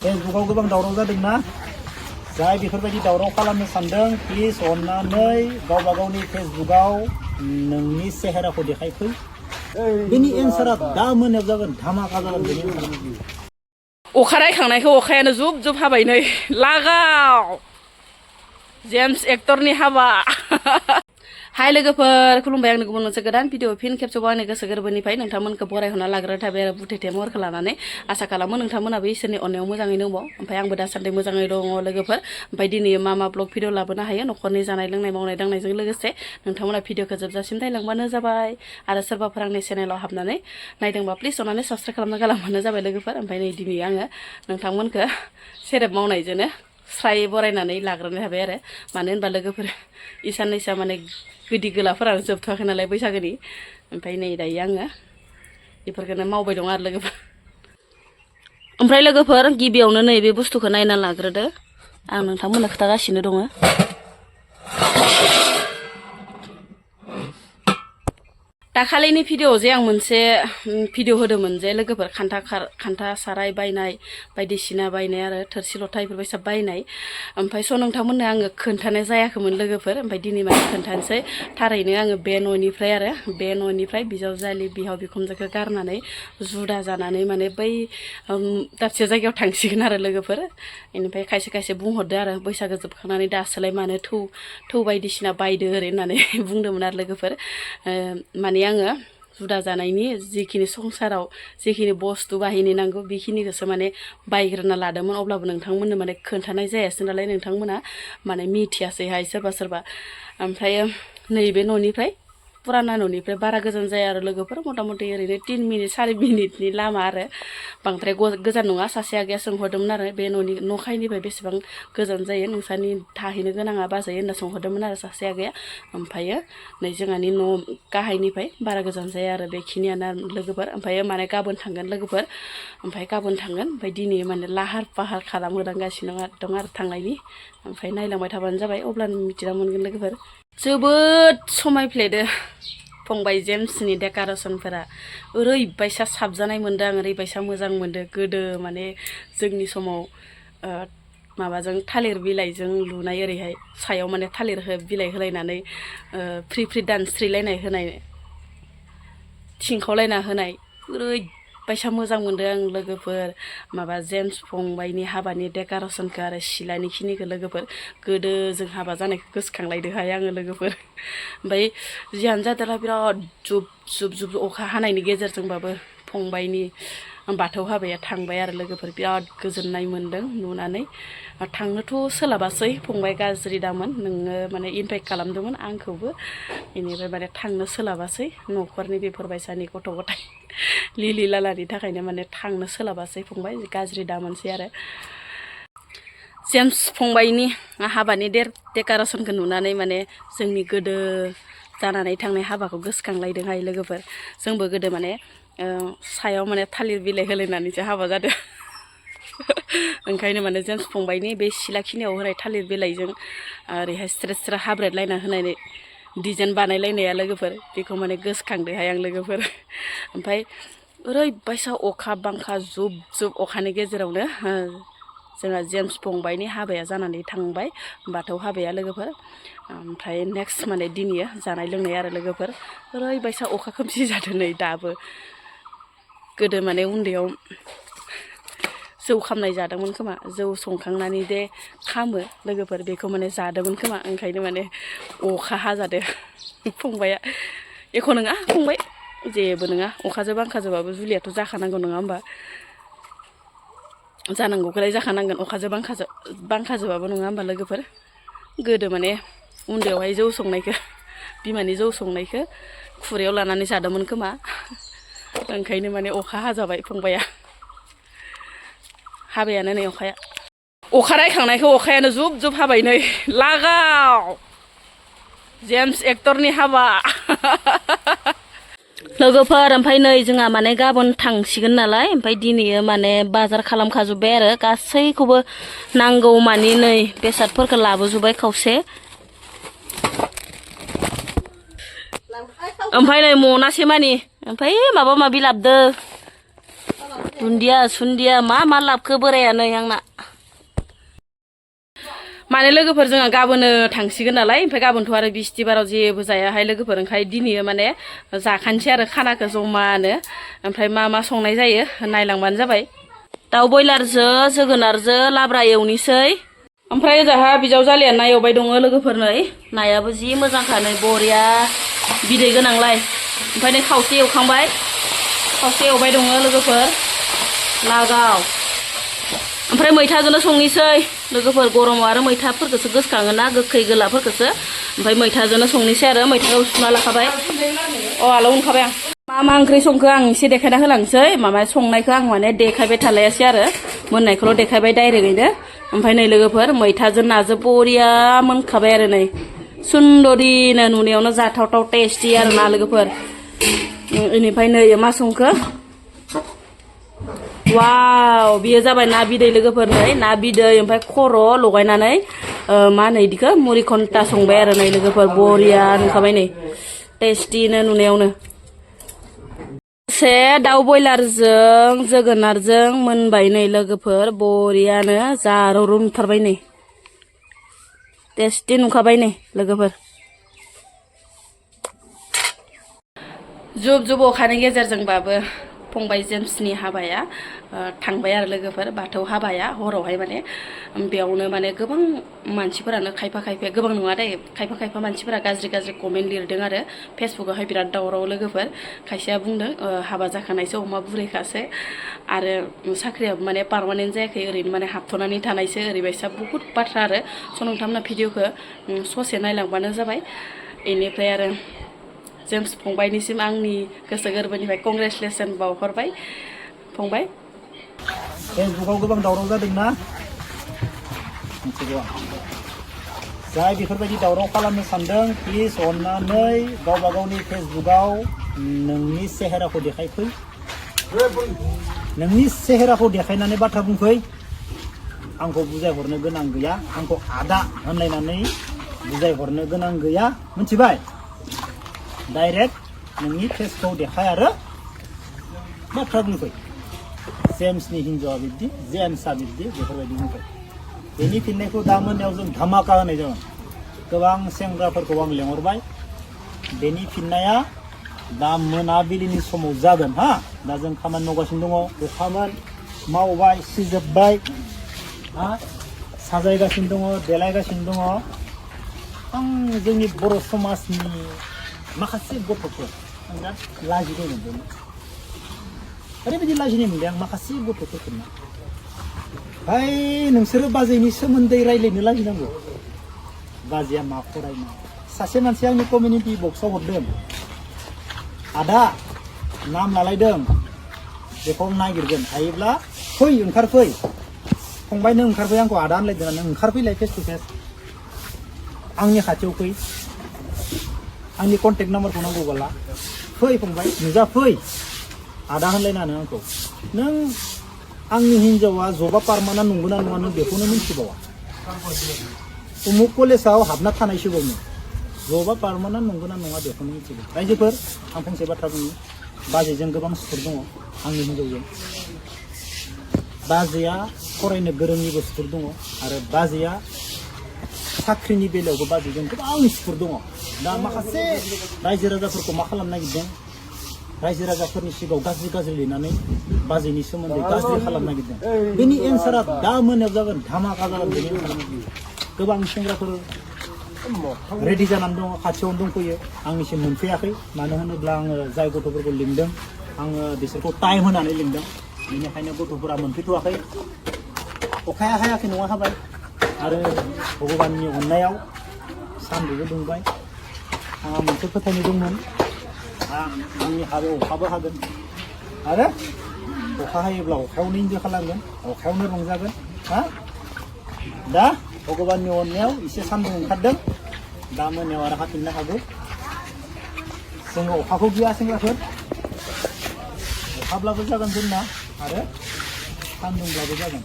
फेसबुकाव गोबां दावराव जादोंना जाय बेफोरबायदि दावराव खालामनो सानदों प्लिज अननानै गावबा गावनि फेसबुकाव नोंनि सेहेराखौ देखायफै बेनि एन्सारा दा मोनायाव जागोन धामाका जागोन बेनि एन्सारा अखा रायखांनायखौ अखायानो जुब जुब हाबाय नै लागाव जेम्स एक्टरनि हाबा हाय लोगोफोर खुलुमबाय आंनि गुबुन मोनसे गोदान भिडिअ फिन खेबसेबाव आंनि गोसो गोरबोनिफ्राय नोंथांमोनखौ बरायहरना लाग्रोनाय थाबाय आरो बुथेथे महरखौ लानानै आसा खालामो नोंथांमोनाबो इसोरनि अननायाव मोजाङै दङ ओमफ्राय आंबो दासान्दि मोजाङै दङ लोगोफोर ओमफ्राय दिनै मा ब्लग भिडिअ लाबोनो हायो न'खरनि जानाय लोंनाय मावनाय दांनायजों लोगोसे नोंथांमोना भिडिअखौ जोबजासिम नायलांबानो जाबाय आरो सोरबाफोर आंनि चेनेलाव हाबनानै नायदोंबा प्लिज अननानै साबस्क्राइब खालामना गालांबानो जाबाय लोगोफोर ओमफ्राय नै दिनै आङो नोंथांमोनखौ सेरेब मावनायजोंनो स्राय बरायनानै लाग्रोनाय थाबाय आरो मानो होनबा लोगोफोर इसान नैसा माने गोदि गोलाफोरानो जोबथ'वाखै नालाय बैसागोनि ओमफ्राय नै दायो आङो बेफोरखौनो मावबाय दं आरो लोगोफोर ओमफ्राय लोगोफोर गिबियावनो नैबे बुस्थुखौ नायना लाग्रोदो आं नोंथांमोननो खोथागासिनो दङ दाखालिनि भिडिअ जे आं मोनसे भिडिअ होदोंमोन जे लोगोफोर खान्था साराय बायनाय बायदिसिना बायनाय आरो थोरसि लथा बेफोरबायसा बायनाय ओमफ्राय स' नोंथांमोननो आङो खोन्थानाय जायाखैमोन लोगोफोर ओमफ्राय दिनै माने खोन्थानोसै थारैनो आङो बे न'निफ्राय बिजावजालि बिहाव बिखुनजोखौ गारनानै जुदा जानानै माने बै दाबसे जायगायाव थांसिगोन आरो लोगोफोर बेनिफ्राय खायसे खायसे बुंहरदो आरो बैसागो जोबखांनानै दासोलाय मानो थौ बायदिसिना बायदो ओरै होननानै बुंदोंमोन आरो लोगोफोर माने आङो जुदा जानायनि जिखिनि संसाराव जिखिनि बस्तु बाहिनी नांगौ बेखिनिखौसो माने बायग्रोना लादोंमोन अब्लाबो नोंथांमोननो माने खोन्थानाय जायासै नालाय नोंथांमोना माने मिथियासैहाय सोरबा ओमफ्राय नैबे न'निफ्राय पुराना न'निफ्राय बारा गोजान जाया आरो लोगोफोर मथा मथि ओरैनो 3 मिनिट 4 मिनिटनि लामा आरो बांद्राय गोजान नङा सासे आगैया सोंहरदोंमोन आरो बे न' खायनिफ्राय बेसेबां गोजान जायो नोंसानि थाहैनो गोनाङा बाजै होनना सोंहरदोंमोन आरो सासे आगैया ओमफ्रायो नै जोंहानि न' गाहायनिफ्राय बारा गोजान जाया आरो बेखिनियानो लोगोफोर ओमफ्राय माने गाबोन थांगोन लोगोफोर ओमफ्राय दिनै माने लाहार फाहार खालामहोलांगासिनो दं आरो थांनायनि ओमफ्राय नायलांबाय थाबानो जाबाय अब्लानो मिथिना मोनगोन लोगोफोर जोबोद समायफ्लेदो फंबाय जेम्सनि डेक'रेसनफोरा ओरैबायसा साबजानाय मोनदों आं ओरैबायसा मोजां मोनदों गोदो माने जोंनि समाव माबाजों थालिर बिलाइजों लुनाय ओरैहाय सायाव माने थालिर बिलाइ होलायनानै फ्रि दानस्रिलायनाय होनाय थिंखावलायना होनाय ओरैबायसा मोजां मोनदों आं लोगोफोर माबा जेम्स फंबायनि हाबानि डेक'रेसनखौ आरो सिलानि खिनिखौ लोगोफोर गोदो जों हाबा जानायखौ गोसोखांलायदोहाय आङो लोगोफोर ओमफ्राय जियानो जादोंला बिराद जुब अखा हानायनि गेजेरजोंबाबो फंबायनि बाथौ हाबाया थांबाय आरो लोगोफोर बिराद गोजोननाय मोनदों नुनानै थांनोथ' सोलाबासै फंबाय गाज्रि दामोन नोङो माने इनभाइट खालामदोंमोन आंखौबो बेनिफ्राय माने थांनो सोलाबासै न'खरनि बेफोरबायसानि गथ' गथाय लिलि लालानि थाखायनो माने थांनो सोलाबासै फंबाय गाज्रि दामोनसै आरो जेम्स फंबायनि हाबानि डेक'रेसनखौ नुनानै माने जोंनि गोदो जानानै थांनाय हाबाखौ गोसोखांलायदोंहाय लोगोफोर जोंबो गोदो माने सायाव माने थालिर बिलाइ होलायनानैसो हाबा जादों ओंखायनो माने जेम्स फंबायनि बे सिलाखिनियाव होनाय थालिर बिलाइजों ओरैहाय स्ट्रेट हाब्रेदलायना होनाय डिजाइन बानायलायनाया लोगोफोर बेखौ माने गोसोखांदोंहाय आं लोगोफोर ओमफ्राय ओरैबायसा अखा बांखा जुब अखानि गेजेरावनो जोंहा जेम्स फंबायनि हाबाया जानानै थांबाय बाथौ हाबाया लोगोफोर ओमफ्राय नेक्स्ट माने दिनै जानाय लोंनाय आरो लोगोफोर ओरैबायसा अखा खोमसि जादों नै दाबो गोदो माने उन्दैयाव जौ खामनाय जादोंमोन खोमा जौ संखांनानै दे खामो लोगोफोर बेखौ माने जादोंमोन खोमा ओंखायनो माने अखा हाजादो फंबाया एख' नङा फंबाय जेबो नङा अखाजों बांखाजोंबाबो जुलियाथ' जाखानांगौ नङा होमबा जानांगौखौलाय जाखानांगोन अखाजों बांखाजोंबाबो नङा होमबा लोगोफोर गोदो माने उन्दैयावहाय जौ संनायखौ बिमानि जौ संनायखौ खुरैयाव लानानै जादोंमोन खोमा ओंखायनो माने अखा हाजाबाय फंबाया हाबायानो नै अखा रायखांनायखौ अखायानो जुब हाबाय नै लागाव जेम्स एक्टरनि हाबा लोगोफोर ओमफ्राय नै जोंहा माने गाबोन थांसिगोन नालाय ओमफ्राय दिनै माने बाजार खालामखाजोब्बाय आरो गासैखौबो नांगौ मानि नै बेसादफोरखौ लाबोजोब्बाय खावसे ओमफ्राय नै मनासे मानि ओमफ्राय माबा माबि लाबदो दुन्दिया सुन्दिया मा लाबखो बोराया नै आंना माने लोगोफोर जोंहा गाबोनो थांसिगोन नालाय ओमफ्राय गाबोनथ' आरो बिस्थिबाराव जेबो जायाहाय लोगोफोर ओंखाय दिनै माने जाखानोसै आरो खानाखौ जमानो ओमफ्राय मा संनाय जायो नायलांबानो जाबाय दाउ बयलारजों जोगोनारजों लाब्रा एवनोसै ओमफ्राय ओजाहा बिजावजालिया ना एवबाय दङ लोगोफोर नै नायाबो जि मोजांखा नै बरिया बिदै गोनांलाय ओमफ्राय नै खावसे एवखांबाय खावसे एवबाय दङ लोगोफोर लागाव ओमफ्राय मैथाजोंनो संनोसै लोगोफोर गरमाव आरो मैथाफोरखौसो गोसोखाङोना गोखै गोलाफोरखौसो ओमफ्राय मैथाजोंनो संनोसै आरो मैथाखौ सुना लाखाबाय आल' उनखाबाय आं मा ओंख्रि संखो आं एसे देखायना होलांसै माबा संनायखौ आं माने देखायबाय थालायासै आरो मोननायखौल' देखायबाय डाइरेक्टैनो ओमफ्राय नै लोगोफोर मैथाजों नाजों बरिया मोनखाबाय आरो नै सुन्दरिनो नुनायावनो जाथावथाव टेस्टि आरो ना लोगोफोर इनिफ्राय नै मा संखो वाव बियो जाबाय ना बिदै लोगोफोर नै ना बिदै ओमफ्राय खर' लगायनानै मा होनो इदिखौ मुरि घन्टा संबाय आरो नै लोगोफोर बरिया नुखाबाय नै टेस्टिनो नुनायावनो से दाउ बयलारजों जोगोनारजों मोनबाय नै लोगोफोर बरियानो जारौ नुथारबाय नै टेस्टि नुखाबाय नै लोगोफोर जुब जुब अखानि गेजेरजोंबाबो फंबाय जेम्सनि हाबाया थांबाय आरो लोगोफोर बाथौ हाबाया हरावहाय माने बेयावनो माने गोबां मानसिफोरानो खायफा गोबां नङा दे खायफा मानसिफोरा गाज्रि कमेन्ट लिरदों आरो फेसबुकावहाय बिराद दावराव लोगोफोर खायसेया बुंदों हाबा जाखानायसो अमा बुरैखासो आरो साख्रियाबो माने पारमानेन्ट जायाखै ओरैनो माने हाबथ'नानै थानायसो ओरैबायसा बहुत बाथ्रा आरो स' नोंथांमोना भिडिअखौ ससे नायलांबानो जाबाय बेनिफ्राय आरो जेम्स फंबायनिसिम आंनि गोसो गोरबोनिफ्राय कंग्रेचुलेसन बावहरबाय फंबाय फेसबुकाव गोबां दावराव जादोंना मिथिगौ आं जाय बेफोरबायदि दावराव खालामनो सानदों प्लिज अननानै गावबा गावनि फेसबुकाव नोंनि सेहेराखौ देखायफै नोंनि सेहेराखौ देखायनानै बाथ्रा बुंफै आंखौ बुजायहरनो गोनां गैया आंखौ आदा होनलायनानै बुजायहरनो गोनां गैया मिथिबाय डाइरेक्ट नोंनि फेसखौ देखाय आरो बाथ्रा बुंफै जेम्सनि हिन्जावा बिब्दि जेम्सआ बिब्दि बेफोरबायदि बुंफै बेनि फिननायखौ दा मोनायाव जों धामाका होनाय जागोन गोबां सेंग्राफोरखौ आं लेंहरबाय बेनि फिननाया दा मोनाबिलिनि समाव जागोन हा दा जों खामानि मावगासिनो दङ अखामोन मावबाय सिजोबबाय हा साजायगासिनो दङ देलायगासिनो दङ आं जोंनि बर' समाजनि माखासे गथ'फोर आं बिराद लाजिनाय मोनदों ओरैबायदि लाजिनाय मोनदों आं माखासे गथ'फोरखौनो हाय नोंसोरो बाजैनि सोमोन्दै रायज्लायनो लाजिनांगौ बाजैया मा फरायनाय सासे मानसिया आंनि कमिउनिटि बक्सआव हरदों आदा नाम लालायदों बेखौ नागिरगोन हायोब्ला फै ओंखारफै फंबाय नों ओंखारफै आंखौ आदा होनलायदों नों ओंखारफैलाय फेस टु फेस आंनि खाथियाव फै आंनि कन्टेक्ट नाम्बारखौ नांगौबाला फै फंबाय नुजा फै आदा होनलायनानै आंखौ नों आंनि हिन्जावा जबा पारमानेन्ट नंगौना नङा नों बेखौनो मिथिबावा उमुक कलेजाव हाबना थानायसोबाव नों जबा पारमानेन्ट नंगौना नङा बेखौनो मिथिगौ रायजोफोर आं फंसे बाथ्रा बुङो बाजैजों गोबां सुथुर दङ आंनि हिन्जावजों बाजैया फरायनो गोरोंनिबो सुथुर दङ आरो बाजैया साख्रिनि बेलायावबो बाजैजों गोबां सुथुर दङ दा माखासे रायजो राजाफोरखौ मा खालामनो नागिरदों रायजो राजाफोरनि सिगाङाव गाज्रि लिरनानै बाजैनि सोमोन्दै गाज्रि खालामनो नागिरदों बेनि एन्सारा दा मोनायाव जागोन धामाका जागोन बेनि गोबां सेंग्राफोर रेडि जानानै दङ खाथियावनो दंफैयो आंनिसिम मोनफैयाखै मानो होनोब्ला आङो जाय गथ'फोरखौ लिंदों आङो बिसोरखौ टाइम होनानै लिंदों बेनिखायनो गथ'फोरा मोनफैथ'वाखै अखाया हायाखै नङा हाबाय आरो भगबाननि अननायाव सानदुंबो दुंबाय आंहा मोनसे फोथायनाय दंमोन आंनि हाबायाव अखाबो हागोन आरो अखा हायोब्ला अखायावनो इन्जय खालामगोन अखायावनो रंजागोन हा दा भगबाननि अननायाव एसे सानदुं ओंखारदों दा मोनायाव आरो हाफिननो हागौ जोङो अखाखौ गिया सेंग्राफोर अखाब्लाबो जागोन जोंना आरो सानदुंब्लाबो जागोन